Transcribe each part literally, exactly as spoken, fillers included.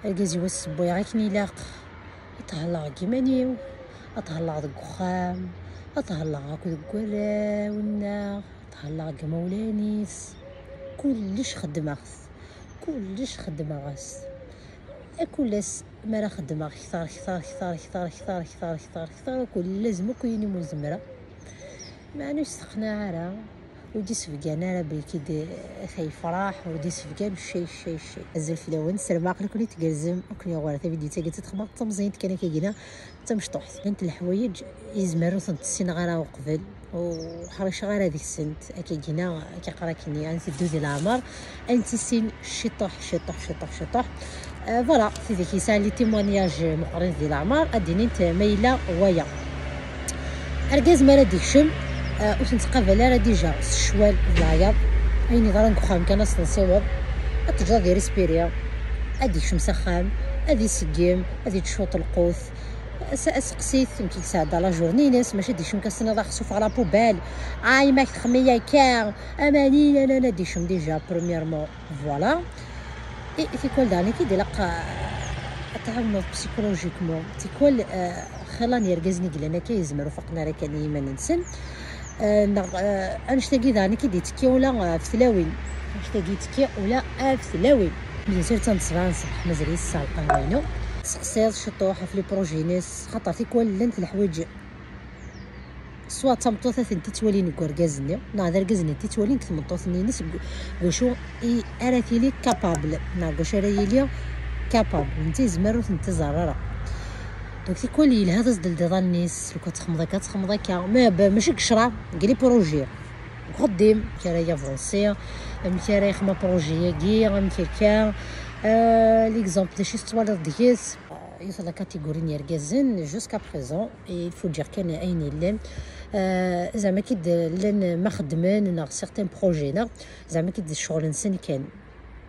Argaz-iw ad ssewwayeɣ akken ilaq, ad thelleɣ deg iman-iw, ad thelleɣ deg uxxam, ad thelleɣ akk deg warraw-nneɣ, ad thelleɣ deg imawlan-is. Kullec xeddmeɣ-t, kullec xeddmeɣ-as. Kul ass mi ara xeddmeɣ kter, kter, kter, kter, kter, kter, kter, kter, kul lazem akk yini ur zemreɣ. Meɛna ur yesteqnaɛ ara, ur d-isebgan ara belki d, ata yefraḥ, ur d-isebgan cay, cay, cay. Azul fell-awen, ssarameɣ aql-iken tgerrzem, ur ken-yuɣ ara tavidyut-agi, ad tt-xedmeɣ d tamẓiyemt kan akka gina, d tamecṭuḥt. Llant leḥwayeǧ izmer ur tent-ssineɣ ara uqbel, ur ḥriceɣ ara deg-sent, akka gina, akka qqar akkenni, ad n-teddu di leɛmer, ad n-tissin ciṭuḥ, ciṭuḥ, ciṭuḥ, ciṭuḥ. Euh, voilà, tidak yesɛan les témoignages meqqrin di leɛmer, ad d-inint ma yella waya. Argaz mi ara d-ikcem, euh, ur t-nettqabal ara déjà s ccwal d leɛyaḍ. Ayen yeḍran deg uxxam kan ad s-tensiweḍ, ad teǧǧeḍ ad irispiri, ad d-ikcem s axxam, ad iseggem, ad ittcuṭ lqut. As-, aseqsit, amek i yesɛedda la journée-ines, maca d-ikcem kan s-tiniḍ axsuf ɣer la poubelle. Ay, ma k-texmi akka, amani, nanana, d-ikcem déjà, premièrement. Voilà. Et tikwal daɣen akka i d-ilaq, euh, ad tɛawneḍ psychologiquement. Tikwal, euh, xilla n yergazen i yellan akka yezmer ur faqen ara kan i yiman-nsen. Euh, neɣ, euh, annect-agi daɣen akka i d-yettekki ula, euh, ɣef tlawin. Annect-agi yettekki ula ɣef tlawin. Bien sûr, d tameṣra n ṣṣbeḥ, mazal yesseɣ lqahwa-inu. Seqsiḍ ciṭuḥ ɣef les projets-ines, xaṭer tikwal llant leḥwayeǧ. Soit d tameṭṭut ad tent-ittwalin deg urgaz-nni, neɣ d argaz-nni ad t-ittwalin deg tmeṭṭut-nni-ines, deg, deg wacu i ara tili capable, neɣ deg wacu ara yili capable, netta yezmer ur tent-iẓer ara. Donc tikwal yelha ad as-d-teldiḍ allen-is, lukan txedmeḍ akka, txedmeḍ akka, mais ba-, mačči deg ccṛeɛ, deg les projets, deg uxeddim, amek ara yavansi, amek ara yexdem projet-agi, amek akka. Euh, l'exemple, d acu i tettwaliḍ deg-s? Euh, yiwet la catégorie n yergazen, jusqu'à présent, il faut dire kan ayen yellan. Euh, zeɛma ki d-llan ma xeddmen, neɣ certains projets, neɣ zeɛma ki d ccɣel-nsen kan.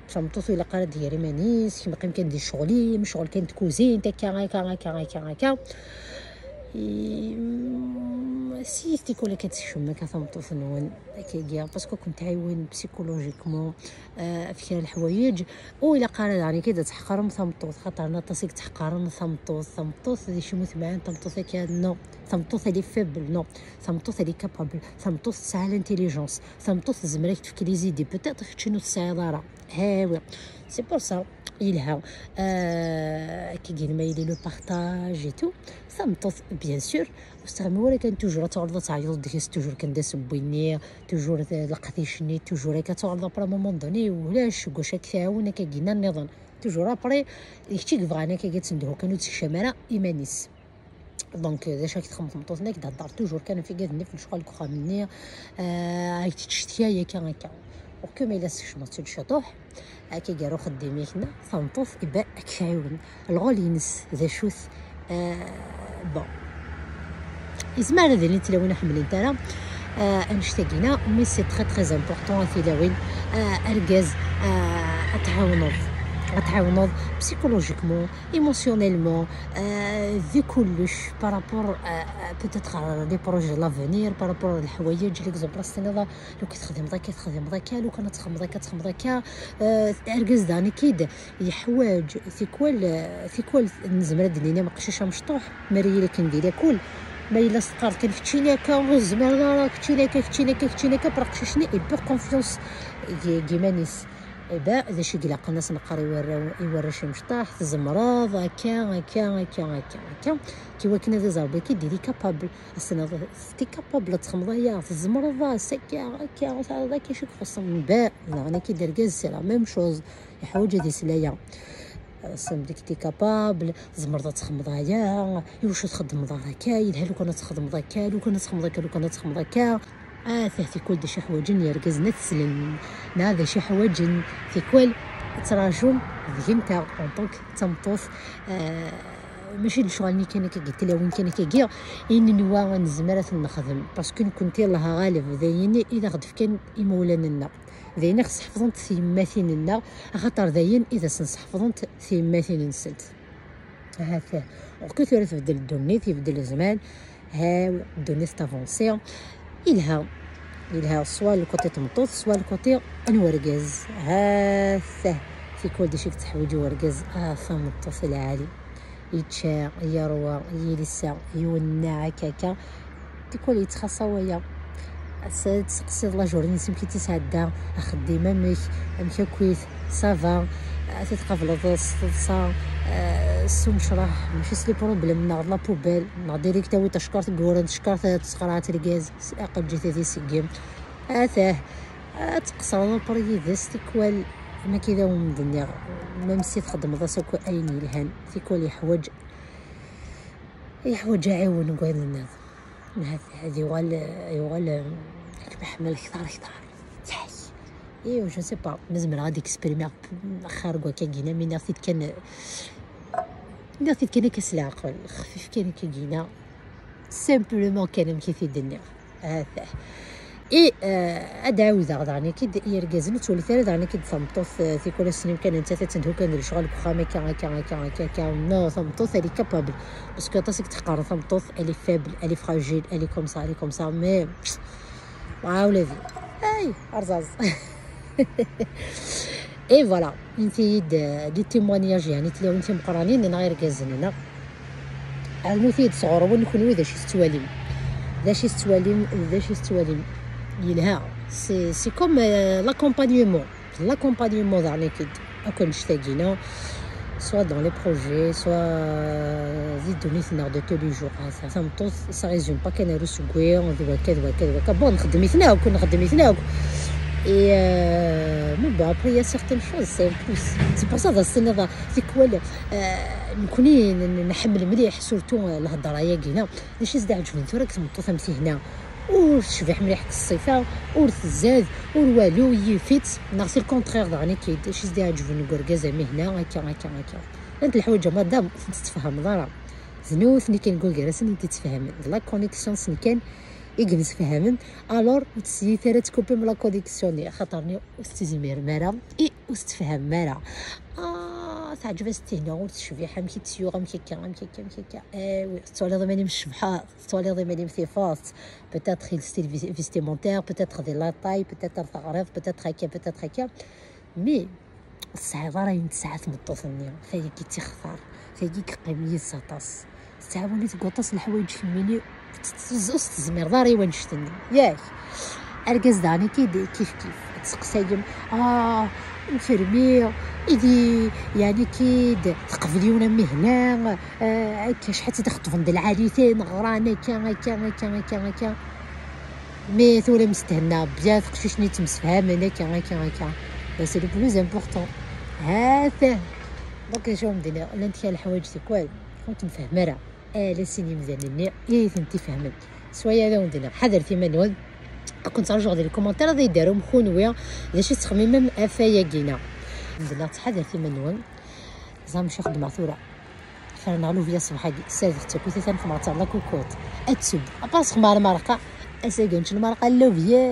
Tameṭṭut ur ilaq ara ad d-ger iman-is, kemm qqim kan di ccɣel-im, ccɣel kan n tkuzint, akka, akka, akka, akka, akka. I, mm, si tikwal akka ad tekcem akka tameṭṭut-nwen, akka, parce que ad ken-tɛiwen psychologiquement, euh, ɣef kra n leḥwayeǧ. Ur ilaq ara daɣen akka ad tḥeqrem tameṭṭut, xaṭer n aṭas i yettḥeqaren tameṭṭut. Tameṭṭut d acu mu temɛin, tameṭṭut akka, non. Tameṭṭut elle est faible, non. Tameṭṭut elle est capable. Tameṭṭut tesɛa l'intelligence. Tameṭṭut tezmer ad k-tefk les idées. Peut-être keččini ur tesɛiḍ ara. Hawi. C'est pour ça, yelha. Euh, akka gin ma yili le partage et tout. Tameṭṭut, bien sûr, ur tettɣimi wala kan toujours ad tuɣaleḍ ad tɛeyyeḍ deg-s, toujours kan d asewwi-nni, toujours d leqdic-nni, toujours akka ad tuɣaleḍ après un moment donné, ulac deg wacu ad k-tɛawen akka gina nniḍen. Toujours après, d kečč i yebɣan akka ad tendhu kan ur d-tekcam ara iman-is. Donc, d acu ad k-txedmeḍ tmeṭṭut-nni, ad k-d-thedder toujours kan ɣef igad-nni, ɣef lecɣal deg uxxam-nni, euh, ad k-tettcetki akka, akka. Ur kem yella tsekcmeḍ-tt-id ciṭuḥ, akka gar uxeddim-ik, neɣ tameṭṭut, iba ad k-tɛiwen. Lɣul-ines d acu-t? Euh, bon. Yezmer ad ilint tlawin ur ḥemmlent ara, euh, annect-agi-na, mais c'est très, très important, a tilawin, euh, argaz, euh, ad tɛawneḍ, ad tɛawneḍ psychologiquement, émotionnellement, euh, di kullec, par rapport, euh, peut-être à des projets de l'avenir, par rapport à leḥwayeǧ, l'exemple, as-tiniḍ, lukan txedmeḍ akka, txedmeḍ akka, lukan ad txedmeḍ akka, txedmeḍ akka. Euh, argaz daɣen akka i d-yeḥwaǧ tikwal, euh, tikwal nezmer ad d-nini am uqcic amecṭuḥ, mi ara yili akken di lakul, ma yella s-teqqareḍ kan keččini akka, ur tezmireḍ ara, keččini akka, keččini akka, keččini akka, après aqcic-nni il perd confiance deg, deg yiman-is. Iba, d acu i ilaqen ad s-neqqar i warraw, i warrac imecṭaḥ, tzemreḍ, akka, akka, akka, akka, akka, i wakken ad iẓer belli d il est capable. As-tiniḍ, t'es capable ad txedmeḍ aya, tzemreḍ-as, akka, akka, ur teɛriḍ akka, acu i k-ixuṣṣen? Ba, daɣen akka d argaz, c'est la même chose, yeḥwaǧ ad isel aya. As-tiniḍ belli t'es capable, tzemreḍ ad txedmeḍ aya, iwacu txeddmeḍ ara akka, yelha lukan ad txedmeḍ akka, lukan ad txedmeḍ akka, lukan ad txedmeḍ akka. Ah, tikwal d acu ḥwaǧen yergazen ad t-slen, neɣ d acu ḥwaǧen tikwal ad ttraǧun deg-nteɣ en tant que d tameṭṭut. Ah, mačči d lecɣal-nni kan akka, deg tlawin kan akka, i nenwa nezmer ad ten-nexdem, parce que nekkenti, Allah ɣaleb, d ayen i d aɣ-d-fkan imawlan-nneɣ, d ayen i ɣ-sḥefḍent tyemmatin-nneɣ, axaṭer d ayen i d asen-sḥefḍent tyemmatin-nsent. Ahat, urku tura tbeddel ddunit, ibeddel zzman. Haw, ddunit tavansir. Ilha, ilha, soit le côté tmeṭṭut, soit le côté n urgaz. Ahat, Tikwal d acu i yettḥewǧi urgaz? Ah, tameṭṭut lɛali. Yečča, yerwa, yelsa, iwenneɛ akka akka. Tikwal yettxaṣṣa waya. Ass-a teseqsiḍ la journée-nnes amek i tt-isɛedda, axeddim amek, amek akkit, ça va, ad t-tqableḍ s teḍsa, eh, s umecraḥ, mačči s les problèmes neɣ d la poubelle, neɣ direct tawiḍ tacekkart n yiwren, tacekkart ad tesqerɛeḍ argaz, aql-ǧǧet ad iseggem. Atah, ad tqeṣṣreḍ après yid-s tikwal, am akka i d awen-d-nniɣ, même si txeddmeḍ-as akk ayen yelhan, tikwal yeḥwaǧ, yeḥwaǧ aɛiwen deg wayen nniḍen. Ahat ad yuɣal, yuɣal, eh, kem-iḥemmel ktar, ktar. Ttḥak. Iyo, je sais pas, ma zemreɣ ad exprimiɣ xir deg wakkagi, mi nniɣ-t-id kan, nniɣ-t-id kan akka s leɛqel, xfif kan akkagi, simplement kan amek i t-id-nniɣ. Atah. I, eh, ad ɛawdeɣ daɣen, akka d-, irgazen ur ttwalit ara daɣen, akka d-, tameṭṭut, eh, tikwal ass-nni kan nettat ad tendu kan d lecɣal deg uxxam, akka, akka, akka, akka, akka. Non, tameṭṭut, elle est capable. Parce que aṭas i k-d-qqaren tameṭṭut, elle est faible, elle est fragile, elle est comme ça, elle est comme ça. Mais, ah, ula d, ay, arẓaẓ. Et voilà, inti-yi-d, euh, des témoignages, yeɛni tilawin timeqqranin neɣ irgazen-nneɣ. Rnut-iyi-d sɣur-wen kunwi d acu i tettwalim. D acu i tettwalim, d acu i tettwalim. Yelha. C'est, c'est comme, euh, l'accompagnement. L'accompagnement daɣen akid. Akk annect-agi-na. Soit dans les projets, soit, euh, di ddunit-nneɣ de tous les jours. Tameṭṭut, ça résume pas kan ar usegwi, d wakka, d wakka, d wakka. Bon, nxeddem-iten akk, nxeddem-iten akk. Et, euh, mais bon, après, il y a certaines choses, c'est un plus. C'est pour ça, d as-tiniḍ, tikwal, euh, nekni n-, n-, nḥemmel mliḥ, surtout, euh, lhedra-yagi-na. D acu i s-d-iɛeǧben tura deg tmeṭṭut am tihna? Ur tecbiḥ mliḥ deg ṣṣifa, ur tzad, ur walu, yif-itt. Neɣ c'est le contraire daɣen, akka d acu i s-d-iɛeǧben deg urgaz am ihna, akka, akka, akka. Llant leḥwayeǧ a madam, ur tent-tfehmeḍ ara. D nutni kan deg gar-asen i d-ittfehmen. D la connexion-nsen kan i yemsefhamen. Alors, ur teslit ara ad tkupim la connexion-nni, axaṭer-nni ur tettizmirem ara i ur tettfehmem ara. Ah, teɛǧeb-as tihna, ur tecbiḥ, amek i tt-yuɣ, amek akka, amek akka, amek akka. Eh oui, tettwaliḍ iman-im tcebḥeḍ, tettwaliḍ iman-im tifeḍ. Peut-être il style vis-, vestimentaire, peut-être di la taille, peut-être taɣriḍ, peut-être akka, peut-être akka. Mais ur tesɛiḍ ara ayen tesɛa tmeṭṭut-nni, tayagi i tt-ixtar, tayagi i yeqqim yid-s aṭas. Tettɛawan-it deg waṭas n leḥwayeǧ kemmini ur s-tezmireḍ ara i wannect-nni, yak? Argaz daɣen akka-d kif kif, ad tseqsayem, ah, amek armi i di, yeɛni, akka-d teqbel yiwen am ihna, ah, akka, acḥal tt-id-xeṭben d lɛali-tin, ɣran akka, akka, akka, akka, akka. Mais tura mesthenna, bien, teqcict-nni ttemsefhamen, akka, akka, akka. Ben, c'est le plus important. Hata. Donc, acu am-d-nniɣ, llant kra leḥwayeǧ tikwal ur temfehmem ara. Ala sin yimdanen-nni i tent-ifehmen. Swaya ad awen-d-nniɣ, ḥadret iman-nwen. Ad ken-ttṛajuɣ di lkumantir, ad yi-d-tarum kunwi d acu i tettxemmimem ɣef wayagi-na. Am-d-nniɣ, ttḥadaret iman-nwen. Ẓer acu xeddmeɣ tura. Ferneɣ lubya ṣṣbeḥ-agi, ssardeɣ-tt akkit, atan xemreɣ-tt ar la cocotte. Ad tsew. Apart xemreɣ lmerqa, ass-agi nečč lmerqa n lubya.